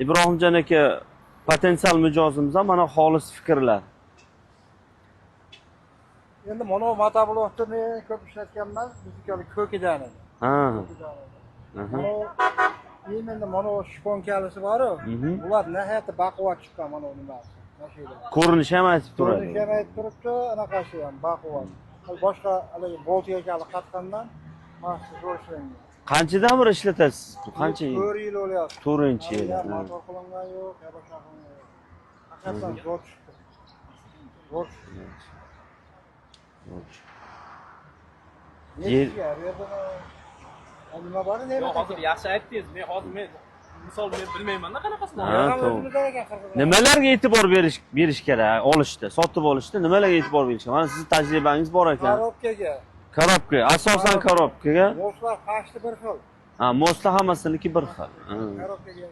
Ibrohimjon aka potensial mijozimiz ham, mana, xolis fikrlar. Endi mana motoblokni men ko'p ishlatganman, bizniki ko'kidan edi. Ko'kidan edi. Mana именно mana шпонка lisi boru, bular nihoyatda baquvvat chiqqan mana nimasi. Mashina. Ko'rinishi ham aytib turadi. Ko'rinishi ham aytib turibdi, anaqasi ham baquvvat. Boshqa haligi болт gaykali qatqandan mana shu zo'r ishlangan. Qanchadan beri ishlatasiz? Qancha yil? 4 yil bo'lyapti. To'rtinchi yil. Ya motor qilingan yo'q, ya boshqa qilingan yo'q. Haqiqatdan zo'r chiqdi. Zo'r chiqdi. Nechga bu yerda nima bor edi? Yo'q, hozir yaxshi aytdingiz. Men hozir, men misol, men bilmaymanda qanaqasini. Ha, to'g'ri. Nimalarga e'tibor berish kerak olishda, sotib olishda nimalarga e'tibor berish kerak? Mana, sizni tajribangiz bor ekan. Коробка ga. Коробка, asosan коробка ga. Мост lar почти bir xil. Ha, мост lar hammasiniki bir xil. Ha. Коробка ga